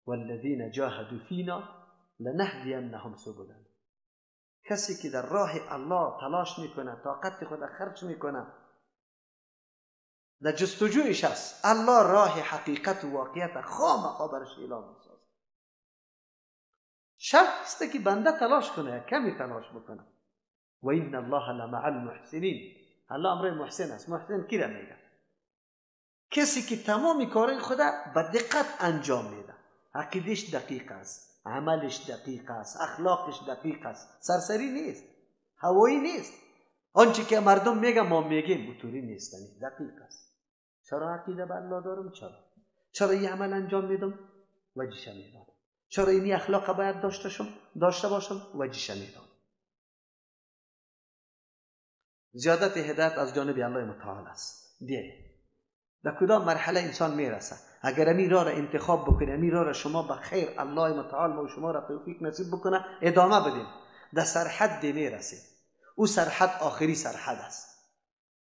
والذین جاهدوا فینا لنهدینهم سبلنا. کسی که در راه الله تلاش میکنه، طاقت خود خرج میکنه، در جستجویش است، الله راه حقیقت و واقعیت خامخا برش اعلام میسازه. شرط است که بنده تلاش کنه، کمی تلاش بکنه. و این الله لمع المحسنین. الله امر محسن است. محسن کی را میگه؟ کسی که تمام کارهای خود به دقت انجام میده، عقیدش دقیق است، عملش دقیق است، اخلاقش دقیق است، سرسری نیست، هوایی نیست. آنچه که مردم میگه ما میگیم اونطوری نیست، دقیق است. چرا عقیده به الله دارم؟ چرا این عمل انجام میدم؟ وجهش میدانم. چرا این اخلاق باید داشته باشم؟ وجهش میدانم. زیادت هدایت از جانب الله متعال است. بیایید در کدام مرحله انسان میرسه؟ اگر امی راه را انتخاب بکنه، امی راه را شما به خیر الله متعال ما و شما را توفیق نصیب بکنه ادامه بدیم، در سرحد میرسیم. او سرحد آخری سرحد است.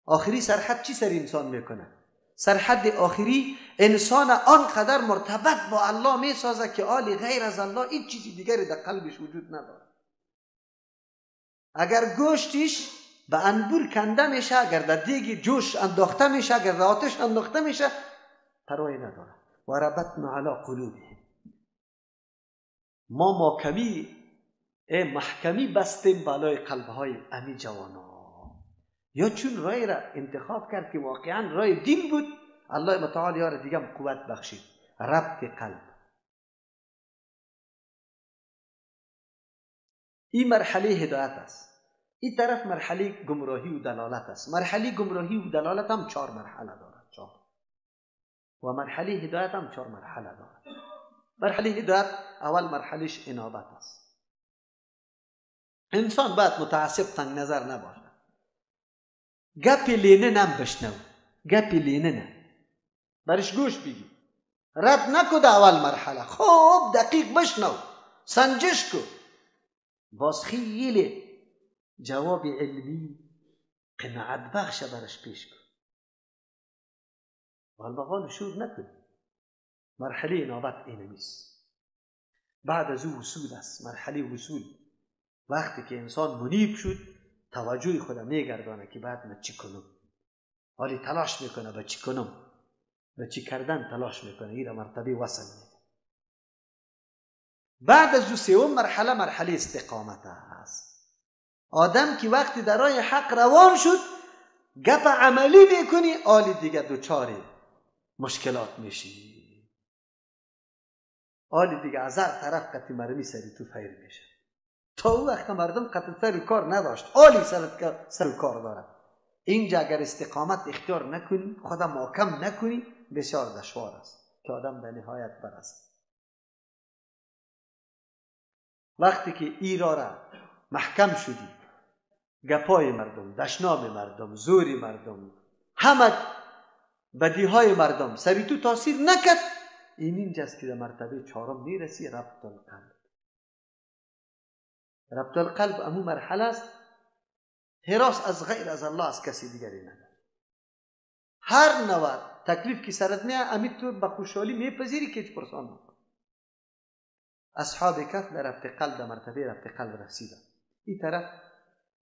آخری سرحد چی سر انسان میکنه؟ سرحد آخری انسان آنقدر مرتبط با الله میسازه که آلی غیر از الله هیچ چیزی دیگری در قلبش وجود نداره. اگر گوشتش به انبور کنده میشه، اگر در دیگ جوش انداخته میشه، اگر در آتش انداخته میشه، پروایی نداره. و ربطنا علی قلوبهم. ما محکمی محکمی بستیم بالای قلبهای امی جوانا. یا چون رای را انتخاب کرد که واقعا رای دین بود، الله متعال یار دیگه قوت بخشید، ربط قلب. این مرحله هدایت است. این طرف مرحله گمراهی و دلالت است. مرحله گمراهی و دلالت هم 4 مرحله دارد، 4. و مرحله هدایت هم 4 مرحله دارد. مرحله هدایت اول مرحلهش انابت است. انسان باید متعصب تنگ نظر نباشد. گپ لینن هم بشنو، گپ لینن برش گوش بگی، رد نکو. در اول مرحله خوب دقیق بشنو، سنجش کو، باز خیلی جواب علمی قناعت بخش برش پیش کن. والبغال شور نکن. مرحله انابت اینمیست. بعد از او وصول است، مرحله وصول. وقتی که انسان منیب شد، توجه خود میگردانه که بعد من چی کنم. حالی تلاش میکنه به چی کنم، به چی کردن تلاش میکنه. این مرتبه وصل میده. بعد از او سوم مرحله، مرحله استقامت است. آدم که وقتی در راه حق روان شد، گپ عملی میکنی، آلی دیگه دوچار مشکلات میشی. آلی دیگه از هر طرف قطعی مرمی سری تو فیر میشه. تا او وقت مردم قطع سر کار نداشت، آلی سر کار دارد. اینجا اگر استقامت اختیار نکنی، خدا محکم نکنی، بسیار دشوار است که آدم در نهایت برسد. وقتی که ای را محکم شدی، گپای مردم، دشنام مردم، زوری مردم، همه بدیهای مردم سری تو تاثیر نکرد، این اینجاست که در مرتبه 4 میرسی، ربط القلب. ربط القلب امو مرحله است، هراس از غیر از الله از کسی دیگری نداره. هر نوع تکلیف که سرت میاد، امی تو به خوشحالی میپذیری که هیچ پرسان نکن. اصحاب کهف در ربط قلب، در مرتبه ربط قلب رسیدن. این طرف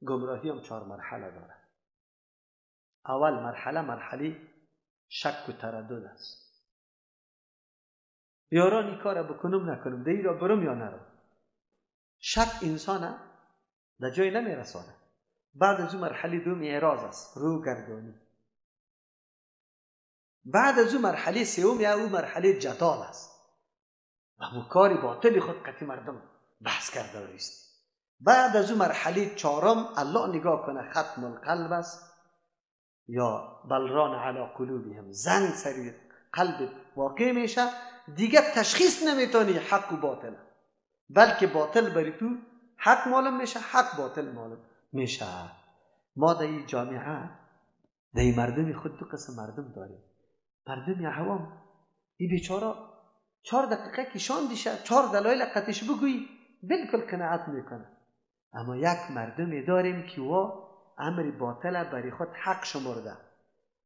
گمراهی هم 4 مرحله داره. اول مرحله، مرحله شک و تردد است. یاران این کار بکنم نکنم، ده ای را برم یا نرم. شک انسان در جای نمیرسانه. بعد از اون مرحله دوم اعراض است، رو گردانی. بعد از اون مرحله سوم یا اون مرحله جدال است. و کاری باطل خود قطعی مردم بحث کرده است. بعد از اون مرحله چهارم الله نگاه کنه، ختم القلب است یا بلران علی قلوبهم، زنگ سری قلب واقع میشه، دیگه تشخیص نمیتونی حق و باطل، بلکه باطل بری تو حق معلوم میشه، حق باطل معلوم میشه. ما در این جامعه در این مردم خود دو قسم مردم داریم. مردم عوام، این بیچاره 4 دقیقه که شان دیشه 4 دلایل قطعش بگویی بالکل قناعت میکنه. اما یک مردمی داریم که وا امر باطل برای خود حق شمرده،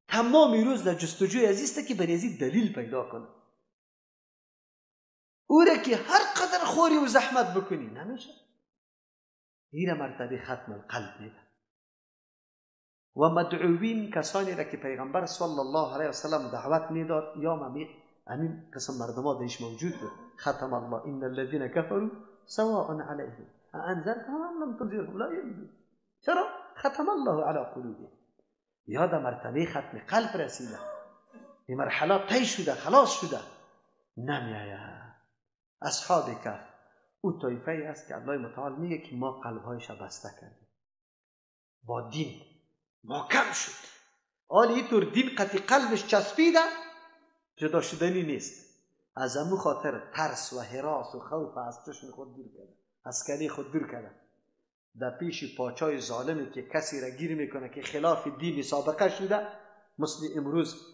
تمام روز در جستجوی از است که برای از دلیل پیدا کنه. او را که هر قدر خوری و زحمت بکنی نمیشه. این مرتبه ختم القلب میده. و مدعوین کسانی را که پیغمبر صلی الله علیه وسلم دعوت میداد، یا همین قسم مردم ها درش موجود بود. ختم الله ان الذين كفروا سواء عليهم انذرتهم ام لم تنذرهم لا يؤمنون. چرا؟ ختم الله على قلوبهم. یا در مرتبه ختم قلب رسیده، این مرحله طی شده، خلاص شده، نمیآید. اصحاب کهف او طایفه است که الله متعال میگه که ما قلبهایش بسته کردیم با دین، محکم شد. حالا اینطور دین قطعی قلبش چسبیده، جدا شدنی نیست. از امو خاطر ترس و هراس و خوف از چشم خود دور کرده، از کلی خود دور کرده. در پیش پاچای ظالمی که کسی را گیر میکنه که خلاف دین سابقه شده، مثل امروز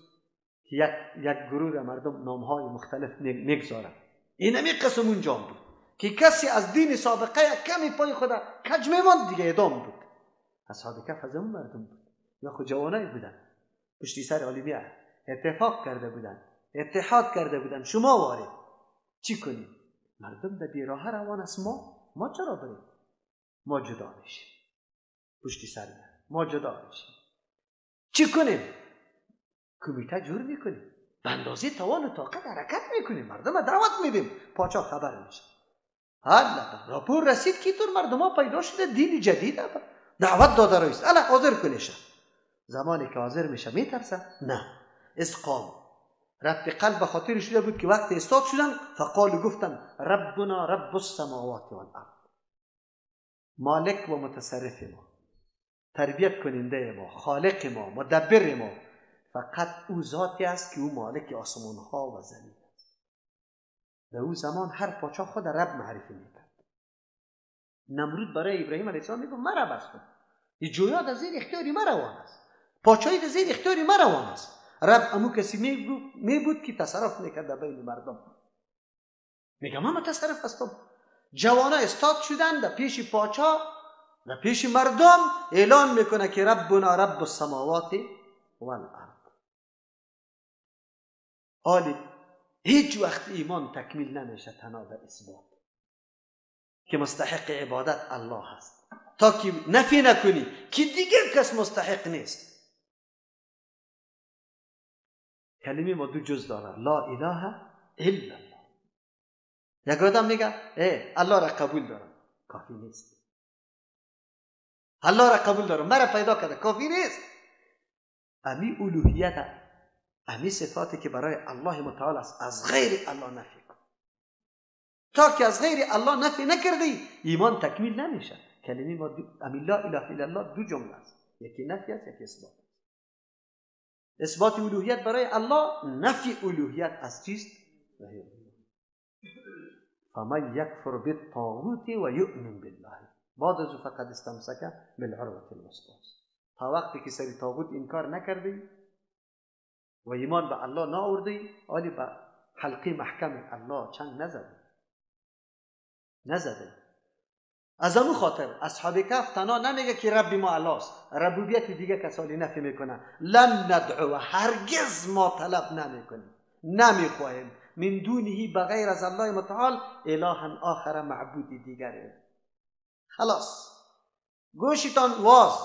که یک گروه مردم نامهای مختلف میگذارن، این همی قسم اونجا بود که کسی از دین سابقه کمی پای خود کج میماند دیگه اعدام بود. اصحاب کهف از اون مردم بود، یا خود جوانایی بودن پشتی سر عالمیه اتفاق کرده بودن، اتحاد کرده بودن. شما وارد چی کنیم؟ مردم در بیراه روان است، ما چرا بریم؟ ما جدا میشیم، پشتی سر ما جدا میشیم. چی کنیم؟ کمیته جور میکنیم، به اندازه توان و طاقت حرکت میکنیم، مردم دعوت میدیم. پاچا خبر میشه، حالا راپور رسید که طور مردم ها پیدا شده، دین جدید دعوت داده رایست، الا حاضر کنیشه. زمانی که حاضر میشه میترسه؟ نه. اسقام ربط قلب به خاطر شده بود که وقت استاد شدن، فقالو گفتن ربنا رب السماوات والارض، مالک و متصرف ما، تربیت کننده ما، خالق ما، مدبر ما، فقط او ذاتی است که او مالک آسمان ها و زمین است. در او زمان هر پاچا خود رب معرفی میکرد. نمرود برای ابراهیم علیه السلام میگفت من رب هستم، این جویا در زیر اختیار من روان است، پاچایی در زیر اختیار من روان است. رب امو کسی می بود که تصرف میکرد در بین مردم. میگه من متصرف هستم. جوانا استاد شدن در پیش پاچا، در پیش مردم اعلان میکنه که ربنا رب السماوات والارض. آلی هیچ وقت ایمان تکمیل نمیشه تنها به اثبات که مستحق عبادت الله هست، تا که نفی نکنی که دیگر کس مستحق نیست. کلمه ما دو جز داره، لا اله الا الله. یک آدم میگه ای الله را قبول دارم، کافی نیست. الله را قبول دارم، مرا پیدا کرده، کافی نیست. امی الوهیت، امی صفاتی که برای الله متعال است، از غیر الله نفی کن. تا که از غیر الله نفی نکردی ایمان تکمیل نمیشه. کلمه ما امی لا اله الا الله دو جمله است، یکی نفی است، یکی اثبات. اثبات الوهیت برای الله، نفی الوهیت از چیست؟ فمن یکفر بالطاغوت و یؤمن بالله بعد از فقد استمسک بالعروة الوثقی. تا وقتی که سری طاغوت انکار نکردی و ایمان به الله نآوردی، آلی به حلقه محکم الله چنگ نزده. از امو خاطر اصحاب کهف تنها نمیگه که رب ما الله است، ربوبیت دیگه کسانی نفی میکنه. لن ندعو، هرگز ما طلب نمیکنیم، نمیخواهیم من دونه بغیر از الله متعال الها آخر، معبود دیگر. خلاص گوشتان واز،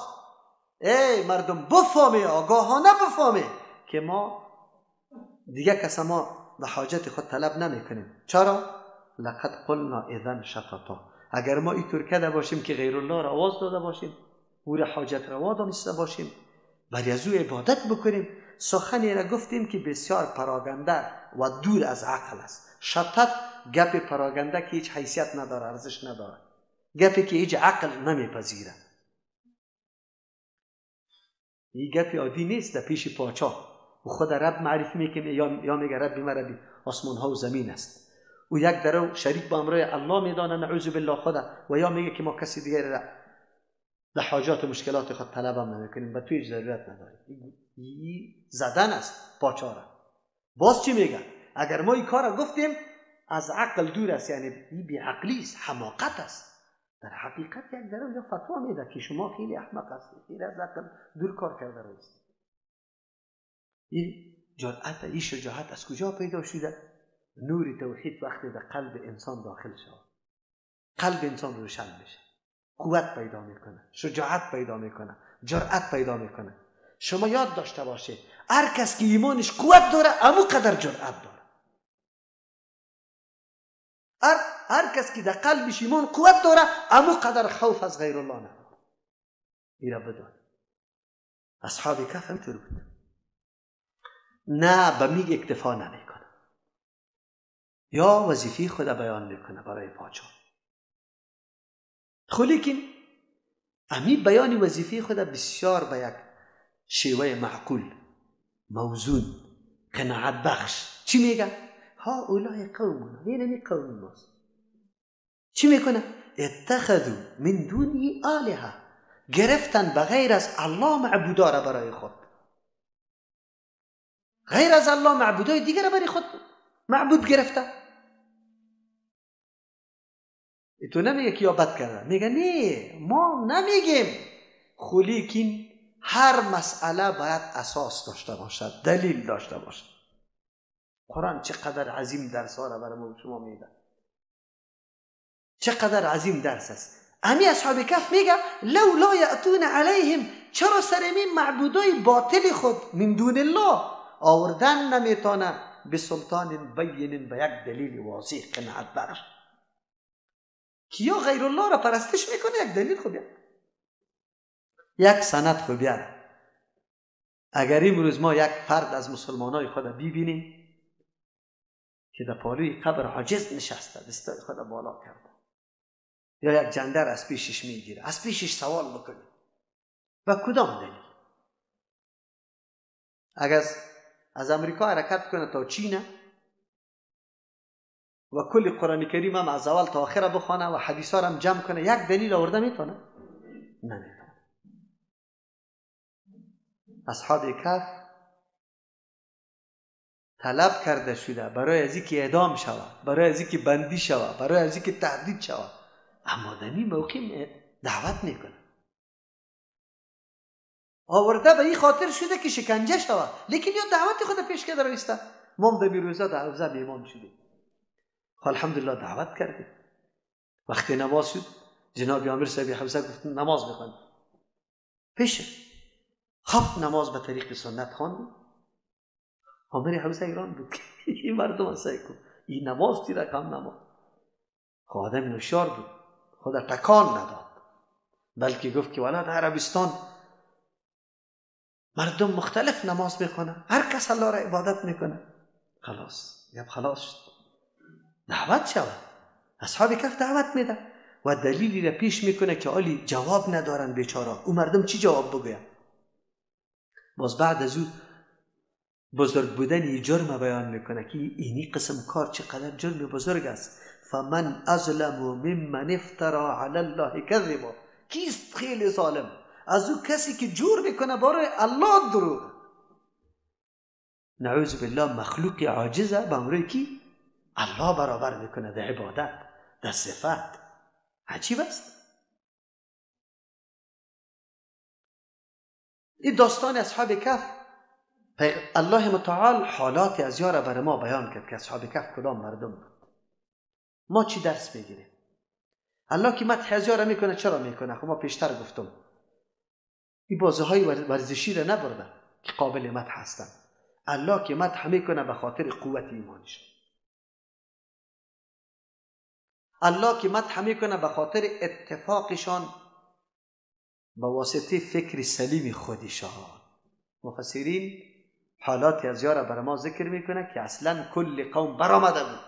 ای مردم بفهمه، آگاهانه بفهمه که ما دیگه کس ما به حاجت خود طلب نمیکنیم. چرا؟ لقد قلنا اذا شططا. اگر ما اینطور کرده باشیم که غیر الله را آواز داده باشیم، او را حاجت روا دانسته باشیم، بر از او عبادت بکنیم، سخنی را گفتیم که بسیار پراگنده و دور از عقل است. شطط گپ پراگنده که هیچ حیثیت نداره، ارزش نداره، گپی که هیچ عقل نمیپذیره. این گپ عادی نیست در پیش پاچا. و خود رب معرفی میکنه، یا میگه ربی ما ربی آسمان ها و زمین است. او یک درو شریک با امرای الله میدانه، نعوذ بالله خدا، و یا میگه که ما کسی دیگری را در حاجات و مشکلات خود طلب هم نمیکنیم، به تو هیچ ضرورت نداریم. این زدن است پاچا را. باز چی میگه؟ اگر ما این کار را گفتیم از عقل دور است، یعنی این بیعقلی است، حماقت است. در حقیقت یک درو یا فتوا میده که شما خیلی احمق هستید، خیلی از عقل دور کار کرده است. این جرأت، این شجاعت از کجا پیدا شده؟ نور توحید وقتی در قلب انسان داخل شود، قلب انسان روشن میشه، قوت پیدا میکنه، شجاعت پیدا میکنه، جرأت پیدا میکنه. شما یاد داشته باشه هر کس که ایمانش قوت داره امو قدر جرأت داره. هر کس که در قلبش ایمان قوت داره امو قدر خوف از غیر الله نداره. ایرا بدان اصحاب کهف همینطور بود. نه به میگ اکتفا نمیکنه، یا وظیفه خود بیان میکنه برای پادشاه. خب لیکن امی بیان وظیفه خود بسیار به یک شیوه معقول، موزون، قناعت بخش. چی میگه؟ ها اولای قومنا، این قوم ماست. چی میکنه؟ اتخذوا من دونه آلهه، گرفتن بغیر از الله معبودا را برای خود، غیر از الله معبودای دیگر را برای خود معبود گرفته. تو نمیگه که یا بد کرده، میگه نه ما نمیگیم، خو لیکن هر مسئله باید اساس داشته باشد، دلیل داشته باشد. قرآن چقدر عظیم درس ها را برای ما شما میده، چقدر عظیم درس است. امی اصحاب کهف میگه لولا یأتون علیهم، چرا سر این معبودای باطل خود من دون الله آوردن نمیتونه به سلطان بین، به یک دلیل واضح قناعت بخش. کیا غیر الله را پرستش میکنه؟ یک دلیل خو بیار، یک سند خو بیار. اگر امروز ما یک فرد از مسلمانای خود ببینیم که در پالوی قبر عاجز نشسته، دستای خود بالا کرده، یا یک جندر از پیشش میگیره، از پیشش سوال بکنیم و کدام دلیل؟ اگر از امریکا حرکت کنه تا چین و کل قرآن کریم هم از اول تا آخر بخوانه و حدیث ها هم جمع کنه، یک دلیل آورده میتونه؟ نمیتونه. اصحاب کهف طلب کرده شده برای از اینکه اعدام شود، برای از اینکه بندی شود، برای از اینکه تهدید شود، اما در این موقع دعوت میکنه. آورده به این خاطر شده که شکنجه شود، لیکن یا دعوت خود پیش کرده رایسته. ما هم در روزا در حوزه میمان شدیم، الحمدلله دعوت کردیم. وقتی نماز شد جناب امیر صاحب حوزه گفت نماز بخوانیم پیش. خب نماز به طریق سنت خواندیم. امیر حوزه ایران بود این مردم سعی کن این نماز چی رقم نماز. خب آدم هوشیار بود، خود تکان نداد، بلکه گفت که والا در عربستان مردم مختلف نماز میخوانن، هر کس الله را عبادت میکنه. خلاص یب خلاص شد، دعوت شود. اصحاب کهف دعوت میده و دلیلی را پیش میکنه که آلی جواب ندارن بیچارا. او مردم چی جواب بگوین؟ باز بعد از او بزرگ بودن یه جرم بیان میکنه که اینی قسم کار چقدر جرم بزرگ است. فمن ازلم ممن افترا علی الله کذبا، کیست خیلی ظالم از او کسی که جور میکنه برای الله دروغ. نعوذ بالله مخلوق عاجزه به امروی کی الله برابر میکنه در عبادت، در صفت. عجیب است. این داستان اصحاب کهف، الله متعال حالات از یاره بر ما بیان کرد که اصحاب کهف کدام مردم بود. ما چی درس میگیریم؟ الله که مدح از یاره میکنه چرا میکنه؟ خب ما پیشتر گفتم این بازه های ورزشی را نبردن که قابل مدح هستن. الله که مدح میکنه به خاطر قوت ایمانش، الله که مدح میکنه به خاطر اتفاقشان با واسطه فکر سلیم خودشان. مفسرین حالات از یاره بر ما ذکر میکنه که اصلا کل قوم برآمده بود،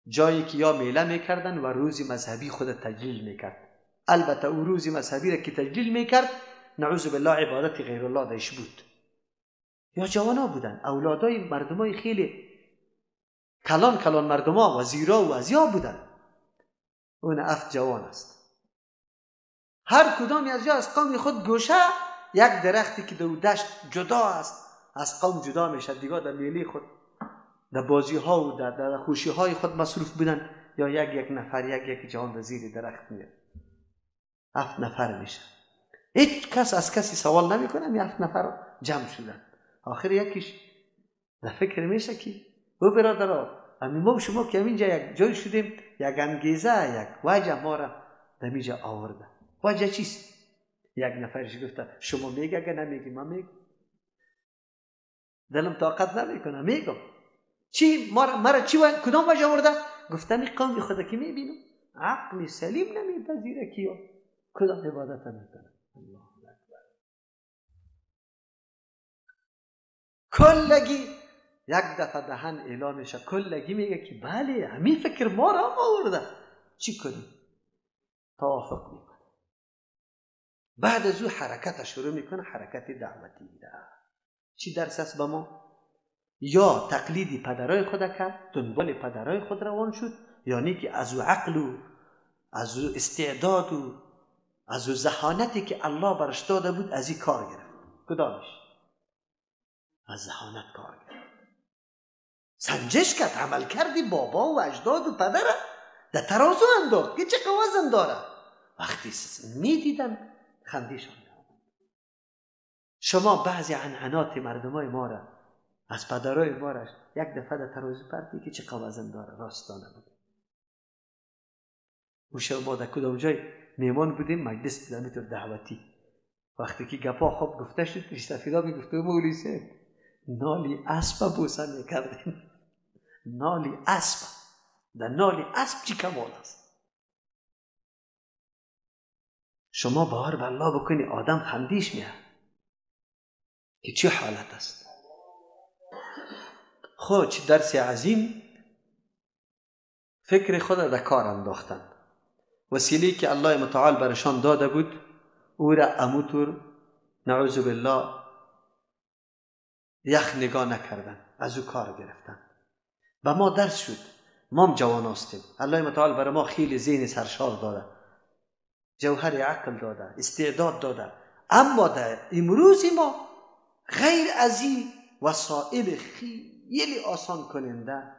جایی که یا میله میکردن و روز مذهبی خود تجلیل میکرد. البته او روز مذهبی را که تجلیل میکرد نعوذ بالله عبادت غیر الله داشت بود. یا جوانا بودن، اولادای مردمای خیلی کلان کلان مردما، وزیرا و ازیا بودن. اون افت جوان است. هر کدامی از یا از قوم خود گوشه یک درختی که در دشت جدا است از قوم جدا میشه، دیگه در میلی خود در بازی ها و در خوشی های خود مصروف بودن، یا یک یک نفر یک یک جوان در زیر درخت میره. 7 نفر میشه، هیچ کس از کسی سوال نمیکنه، می 7 نفر جمع شدن. آخر یکیش در فکر میشه که او برادرها همین ما شما که همینجا یک جای شدیم، یک انگیزه، یک وجه ما را در اینجا آورده. وجه چیست؟ یک نفرش گفته شما میگه اگه نمیگی من میگم، دلم طاقت نمیکنه میگم. چی مرا چی کدام وجه آورده؟ گفتم این قوم خدا که میبینم عقل سلیم نمیپذیره کیو کدام عبادت میکنه. الله اکبر. کلگی یک دفعه دهن اعلام میشه، کلگی میگه که بله همین فکر ما را آورده، چی کنیم؟ توافق میکنه. بعد از او حرکت شروع میکنه، حرکت دعوتی. چی درس است به ما؟ یا تقلیدی پدرای خود کرد، دنبال پدرای خود روان شد، یعنی که از او عقل و از او استعداد و از او ذهانتی که الله برش داده بود از این کار گرفت. کدامش؟ از ذهانت کار گرفت، سنجش کرد، عمل کردی بابا و اجداد و پدر در ترازو انداخت که چه وزن داره. وقتی میدیدن خندیشان میآمد. شما بعضی عنعنات مردمای ما را از پدرای ما را یک دفعه در ترازو پرتی که چه وزن داره، راستانه بود. او شب ما در کدام جای میمان بودیم، مجلس بود همینطور دعوتی. وقتی که گپا خوب گفته شد، ریش سفیدا میگفت مولوی صاحب نالی اسب بوسه میکردیم. نالی اسب، در نالی اسب چی کمال است؟ شما باور به الله بکنی آدم خندیش میاد که چه حالت است. خب چه درس عظیم، فکر خود را در کار انداختن. وسیله که الله متعال برشان داده بود او را اموتور نعوذ بالله یخ نگاه نکردن، از او کار گرفتن. به ما درس شد، ما هم جوان هستیم، الله متعال برای ما خیلی ذهن سرشار داده، جوهر عقل داده، استعداد داده، اما در امروز ما غیر از این وسایل خیلی آسان کننده،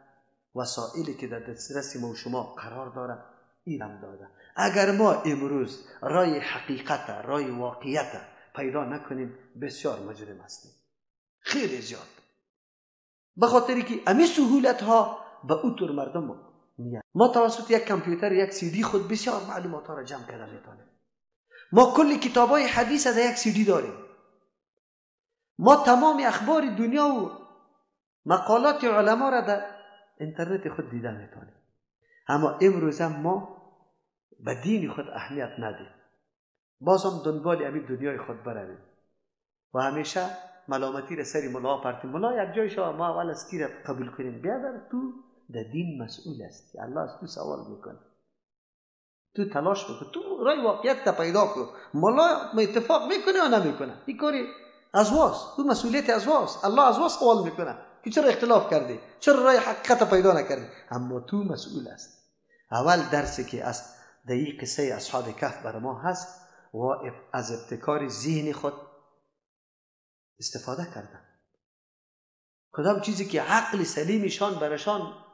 وسایلی که در دسترس ما و شما قرار داره، این هم داده. اگر ما امروز رای حقیقت، رای واقعیت پیدا نکنیم بسیار مجرم هستیم، خیلی زیاد. به خاطری که امی سهولت ها به اوتور مردم میاد. ما توسط یک کامپیوتر، یک سی دی خود بسیار معلومات ها را جمع کرده میتونیم. ما کل کتاب های حدیث در یک سی دی داریم. ما تمام اخبار دنیا و مقالات علما را در اینترنت خود دیده میتونیم. اما امروز ما به دین خود اهمیت ندیم، بازم دنبال همین دنیای خود برویم و همیشه ملامتی را سری ملا پرتیم. ملا یک جای شما ما اول از کی را قبول کنیم؟ بیادر تو در دین مسئول هستی، الله از تو سوال میکنه، تو تلاش بکن، تو رای واقعیت تا پیدا کن. ملا اتفاق میکنه یا نمیکنه؟ این کاری از واست، تو مسئولیت از واست، الله از واست سوال میکنه که چرا اختلاف کردی، چرا رای حقیقت پیدا نکردی، اما تو مسئول هستی. اول درسی که از در این قصه اصحاب کهف بر ما هست و از ابتکار ذهن خود استفاده کردن. کدام چیزی که عقل سلیمشان برشان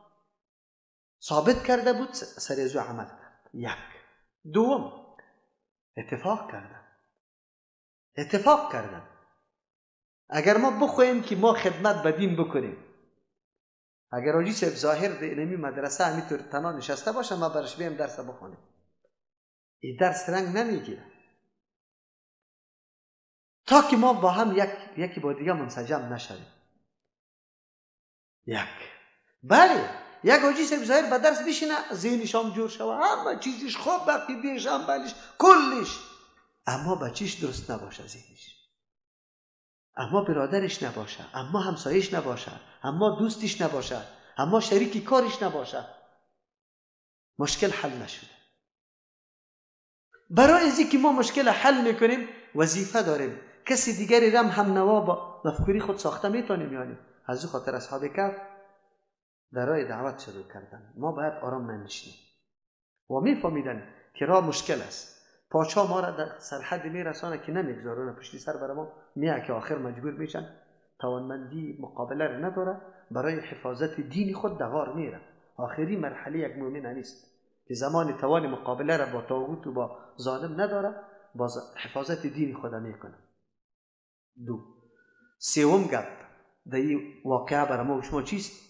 ثابت کرده بود سر از او عمل کرد. یک. دوم، اتفاق کردن. اتفاق کردن. اگر ما بخوایم که ما خدمت به دین بکنیم، اگر حاجی صاحب ظاهر در اینمی مدرسه همینطور تنها نشسته باشه، ما برش بیم درس بخوانیم، این درس رنگ نمیگیره تا که ما با هم یکی با دیگه منسجم نشویم. یک. بله، یک حاجی صاحب ظاهر به درس بشینه، ذهنش هم جور شوه، همه چیزش خوب، عقیده‌اش هم بلش کلش، اما بچیش درست نباشه ذهنش، اما برادرش نباشه، اما همسایش نباشه، اما دوستش نباشه، اما شریکی کارش نباشه، مشکل حل نشده. برای از که ما مشکل حل میکنیم وظیفه داریم کسی دیگری رم هم نوا با مفکوری خود ساخته میتونیم. یعنی از او خاطر اصحاب کهف در راه دعوت شروع کردن. ما باید آرام ننشینیم و میفهمیدن که راه مشکل است. پاچا ما را در سرحد میرسانه که نمیگذارونه، پشتی سر برای ما میاد که آخر مجبور میشن، توانمندی مقابله را نداره، برای حفاظت دین خود دوار میره. آخری مرحله یک مؤمن نیست که زمان توان مقابله را با طاغوت و با ظالم نداره، با حفاظت دین خود میکنه. دو. سوم گپ در این واقعه برای ما و شما چیست؟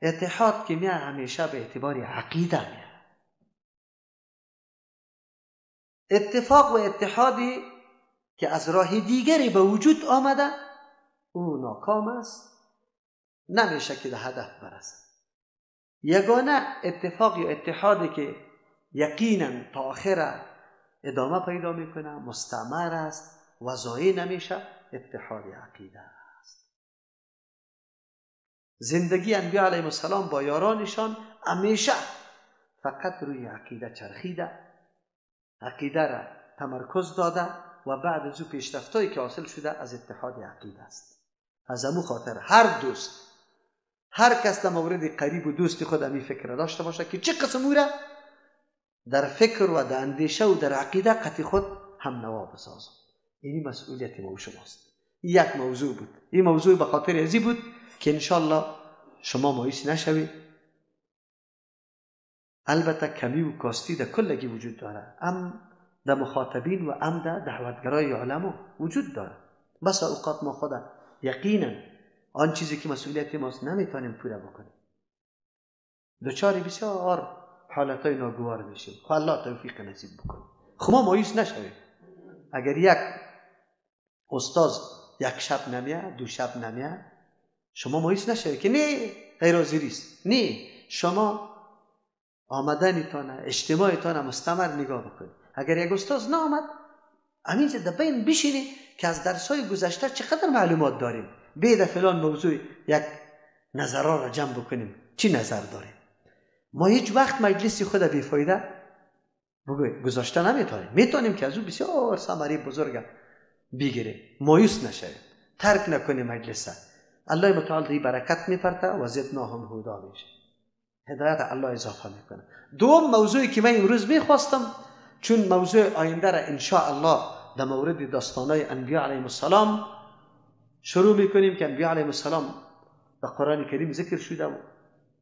اتحاد که میه همیشه به اعتبار عقیده میه. اتفاق و اتحادی که از راه دیگری به وجود آمده او ناکام است، نمیشه که به هدف برسه. یگانه اتفاق یا اتحادی که یقینا تا آخر ادامه پیدا میکنه، مستمر است و ضایع نمیشه، اتحاد عقیده است. زندگی انبیاء علیهم السلام با یارانشان همیشه فقط روی عقیده چرخیده، عقیده را تمرکز داده و بعد از او پیشرفتایی که حاصل شده از اتحاد عقیده است. از امو خاطر هر دوست، هر کس در مورد قریب و دوست خود امی فکر داشته باشه که چه قسم او را در فکر و در اندیشه و در عقیده قطع خود هم نوا بسازم. اینی مسئولیت ما و شماست. یک موضوع بود. این موضوع به خاطر ازی بود که انشالله شما مایوس نشوید. البته کمی و کاستی در کلگی وجود داره، ام در مخاطبین و ام در دعوتگرای علما وجود داره. بس اوقات ما خود یقینا آن چیزی که مسئولیت ماست نمیتونیم پوره بکنیم، دچار بسیار حالتهای ناگوار میشیم. خب الله توفیق نصیب بکنه. خب ما مایوس نشویم. اگر یک استاد یک شب نمیه، دو شب نمیه، شما مایوس نشوید که نه غیر حاضری است. نه، شما آمدنتان، اجتماعتان مستمر نگاه بکنید. اگر یک استاد نامد، همینجا در بین بشینی که از درسای گذشته چقدر معلومات داریم، بیده فلان موضوع یک نظرها را جمع بکنیم، چی نظر داریم. ما هیچ وقت مجلس خود بیفایده گذاشته نمیتونیم. میتونیم که از او بسیار ثمره بزرگ بگیریم. مایوس نشویم، ترک نکنیم مجلس. الله متعال دی برکت میپرته و زدناهم هدا میشه، هدایت الله اضافه میکنه. دوم موضوعی که من امروز میخواستم، چون موضوع آینده را انشاء الله در مورد داستانای انبیاء علیهم السلام شروع میکنیم که انبیاء علیهم السلام در قرآن کریم ذکر شده و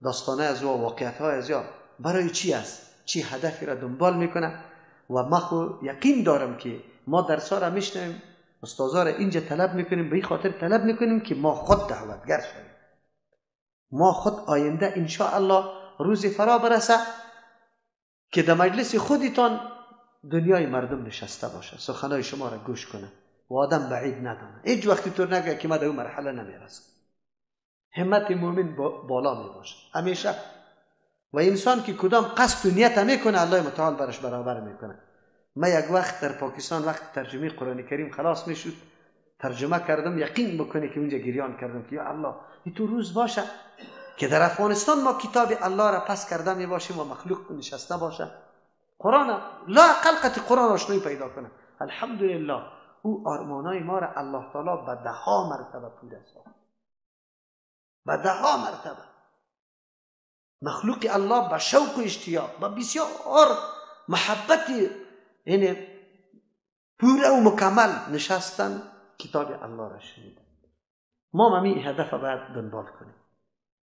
داستانه از و واقعیت های از یا برای چی است، چی هدفی را دنبال میکنه. و ما خو یقین دارم که ما درس ها را میشنویم، استاذا را اینجا طلب میکنیم، به این خاطر طلب میکنیم که ما خود دعوتگر شویم، ما خود آینده انشاء الله روزی فرا برسه که در مجلس خودتان دنیای مردم نشسته باشه، سخنای شما را گوش کنه و آدم بعید ندانه. هیچ وقتی طور نگه که ما در اون مرحله نمیرسم. همت مؤمن بالا می باشه همیشه، و انسان که کدام قصد و نیت میکنه الله متعال برش برابر میکنه. ما یک وقت در پاکستان وقت ترجمه قرآن کریم خلاص میشد، ترجمه کردم، یقین بکنه که اونجا گریان کردم که یا الله این تو روز باشه که در افغانستان ما کتاب الله را پس کرده می باشیم و مخلوق نشسته باشه، قرآن لا اقل قطع قرآن آشنایی پیدا کنه. الحمدلله او آرمانای ما را الله تعالی به ده ها مرتبه پوره ساخت، به ده ها مرتبه. مخلوق الله به شوق و اشتیاق، به بسیار محبت یعنی پوره و مکمل نشستن کتاب الله را شنیدن. ما همی هدف باید دنبال کنیم.